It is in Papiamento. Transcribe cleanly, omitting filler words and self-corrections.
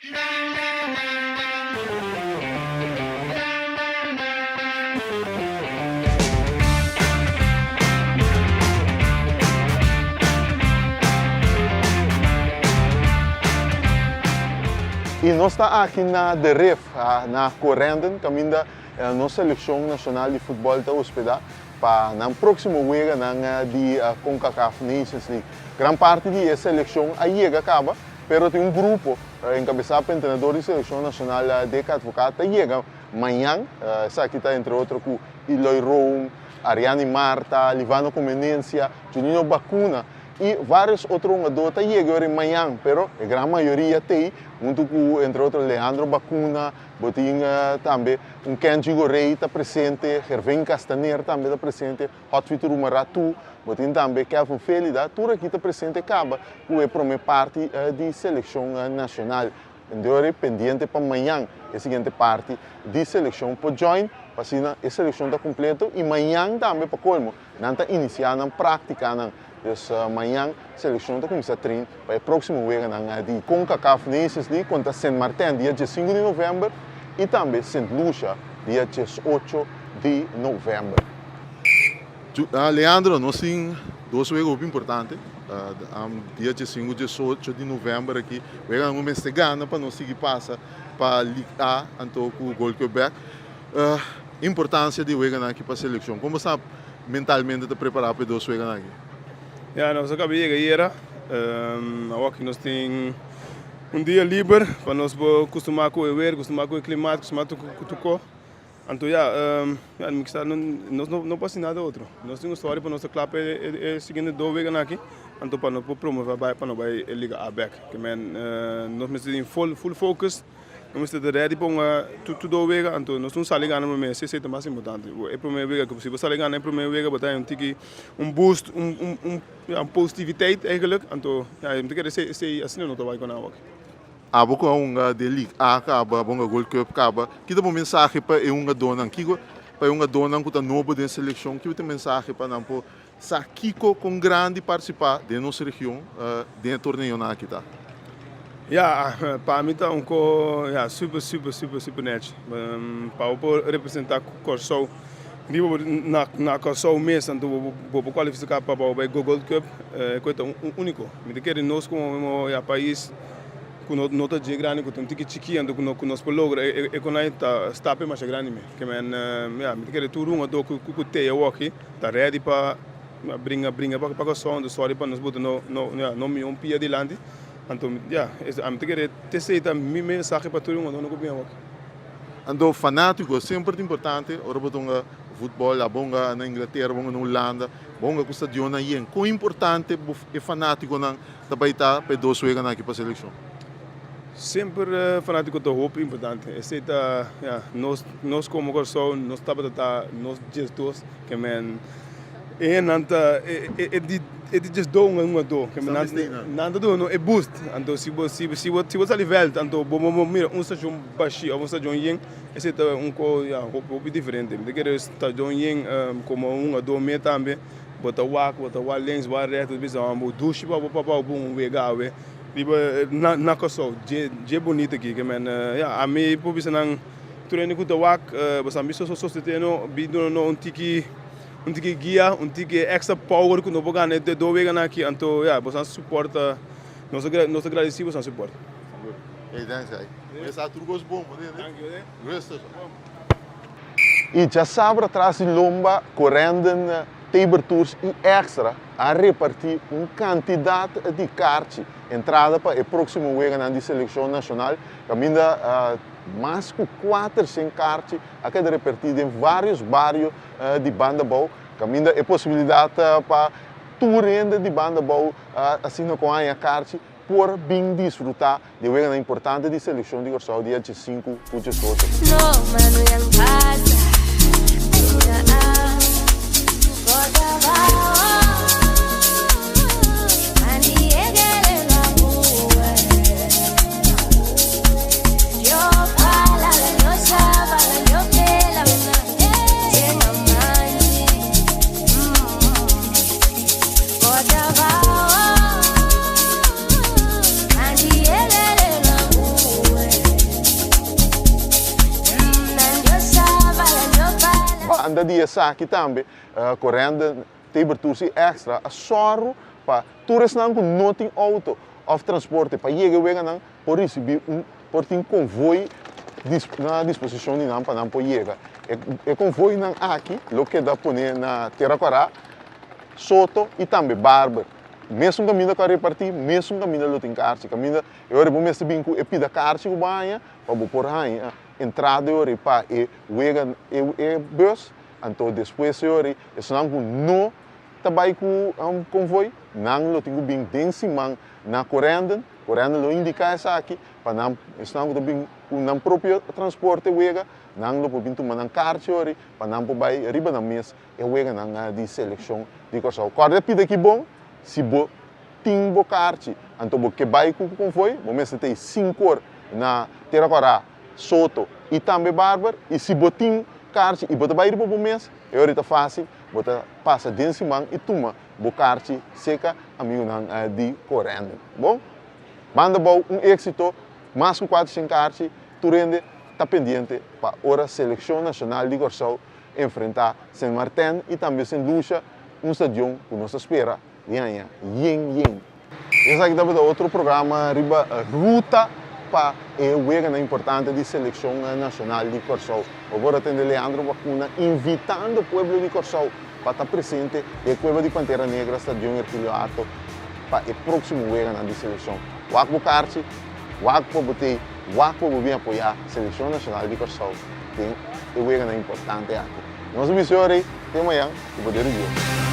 I nos ta aki na De Rif, na Corendon, kaminda nos selekshon nashonal di futbòl ta hospedá pa nan próksimo weganan di Concacaf Nations League. Gran parti di e selekshon a yega kaba, pero tin un grupo enkabesá pa entrenador di selekshon nashonal Dick Advocaat ta yega mañan. Esaki ta entre otro ku Eloy Room, Ariani Marta, Livano Comenencia, Juninho Bacuna i vários otro hungadó ta yega ora mañan, pero e gran mayoria t'ei huntu ku entre otro Leandro Bacuna, bo tin tambe un Kenji Gorey ta presente, Gervin Castaner tambe ta presente, Hotwit Rumaratu, bo tin tambe Kelvin Felida, tur aki ta presente kaba ku e promé parti di selekshon nashonal. Endori pendiente pa mañan e siguiente parti di selekshon por join pa asina e selekshon ta kompleto i mañan tambe pa kolmo nan ta inisiá nan práktikanan. Dus mañan selekshon ta kuminsá train pa e próksimo weganan di Concacaf Nations League kontra Sint Maarten dia diesinku di novèmber i tambe Sint Lucia dia diesocho di novèmber. Leandro, nos tin dos wega hopi importante. Dia diesinku, diesocho di novèmber aki, weganan ku mester gana pa nos sigui pasa pa Ligue A anto ku Gold Cup bèk. Importansia di weganan aki pa selekshon. Kon bo sa mentalmente ta prepará pa e dos weganan aki? Ya, nos a kaba yega ayera. Awor aki nos tin un dia liber pa nos por kustumá ku e wer, kustumá ku e klimat, kustumá ku tur kos. Anto ya, ya mi kisa nos no por hasi nada otro. Nos tin un story pa nos ta kla pa e siguiente dos weganan aki, anto pa nos por promove bai pa nos bai e liga A bek. Ke men nos mester tin full full focus, nos mester ta ready pa hunga tur dos wega, anto nos tin sali gana prome, esei ta mas importante. E prome wega, si bo sali gana e prome wega bo ta haña un tiki un boost, un un un positiviteit eigenlijk, anto ya mi ta kere esei asina no ta bai ku nan awor. Abo ku a hunga den Ligue A kaba, abo hunga Gold Cup kaba, ki ta bo mensahe pa e hungadónan? Kiko pa e hungadónan ku ta nobo den selekshon, kiko ta e mensahe pa nan por sa kiko kon grandi partisipá den nos region den e torneonan aki ta? Ya, pa mi ta un ko ya super super super super nèchi. Pa bo por representá Kòrsou riba bo na na Kòrsou mes anto bo bo por kualifiká pa bo bai Gold Cup e kos ta úniko. Mi ta kere nos komo ya pais ku no no ta dje grandi ku ta un tiki chikí anto ku no ku nos por logra e e konai ta stap e masha grandi mi. Ke men ya mi ta kere tur hungadó ku ku te awoki ta ready pa bringa bringa pa pa Kòrsou anto sòri pa nos bota no no ya no mihó un pia dilanti anto ya ami ta kere t'esei ta mi mensahe pa tur hungadónan ku bin awoki. Anto fanátiko semper ta importante ora bo ta hunga futbòl, abo hunga na Inglatera, bo hunga na Hulanda, bo hunga ku stadionnan yen. Kon importante bo e fanátikonan ta bai ta pa e dos weganan aki pa selekshon? Semper fanátiko ta hopi importante. Esei ta, ya, nos nos komo Kòrsou nos tabata ta nos diesdos ke men e nan ta e e di e di diesdos un hungadó ke men nan nan ta duna e boost. Anto si bo si bo si bo sali vèlt anto bo bo mira un stashon bashí òf un stadion yen esei ta un kos ya hopi hopi diferente. Mi ta kere stadion yen komo un hungadó me tambe. Bo ta wak, bo ta wak links, wak rechts, bo ta bisa bo dushi pa bo papa bo un wega awe riba na na Kòrsou. Dje dje bunito aki ke men ya ami por bisa nan tur hende ku ta wak bo sa mi so sostene no bi duna no un tiki un tiki guia, un tiki extra power ku no por gana e dos weganan aki anto ya bo sa support nos ta nos ta gradesi bo sa support. Hey thanks guy. Mesa tur kos bon bo tende. Rustig. I djasabra tras di lomba Corendon, Taber Tours i Extra a repartí un kantidat di karchi entrada pa e próksimo weganan di selekshon nashonal kaminda mas ku kuatershen karchi a keda repartí den vários bario di Banda Bou kaminda e posibilidat pa tur hende di Banda Bou asina ku haña karchi por bin disfrutá di weganan importante di selekshon di Kòrsou dia diesinku ku diesocho. Banda di esaki tambe Corendon Taber Tours i Extra a sòru pa tur esnan ku no tin outo òf transporte pa yega e weganan por risibí un por tin konvoi na disposishon di nan pa nan por yega. E konvoinan aki lo keda pone na Tera Kòrá, Soto i tambe Barber. Mesun kaminda ku a repartí, mesun kaminda lo tin karchi. Kaminda e ora bo mester bin ku e pida karchi ku bo haña pa bo por haña entrada e ora pa e wega e bus. Anto despues e ora esnan ku no ta bai ku konvoi, nan lo tin ku bin den siman na Corendon. Corendon lo indiká esaki pa nan esnan ku ta bin ku nan propio transporte wega, nan lo por bin tuma nan karchi ora pa nan por bai riba nan mes e weganan di selekshon di Kòrsou. Kòrda pida ki bon, si bo tin bo karchi anto bo ke bai ku konvoi, bo mester ta ei sinkor na Tera Kòrá, Soto i tambe Barber. I si bo tin karchi i bo ta bai riba bo mes, e ora ta fásil, bo ta pasa den siman i tuma bo karchi seka amigunan di Corendon. Bon, banda bou un éksito, mas ku 400 karchi, tur hende ta pendiente pa ora selekshon nashonal di Kòrsou enfrentá Sint Maarten i tambe Sint Lucia, un stadion ku nos ta spera di haña yen yen. Esaki tabata otro programa riba ruta pa e weganan importante di selekshon nashonal di Kòrsou. Bo por a tende Leandro Bacuna invitando pueblo di Kòrsou pa ta presente den e Cueva di Pantera Negra, Stadion Ergilio Hato, pa e próksimo weganan di selekshon. Wak bo karchi, wak pa bo tei, wak pa bo bin apoyá selekshon nashonal di Kòrsou den e weganan importante aki. Nos a bis'e ora ei, te mañan, ku poder di Dios.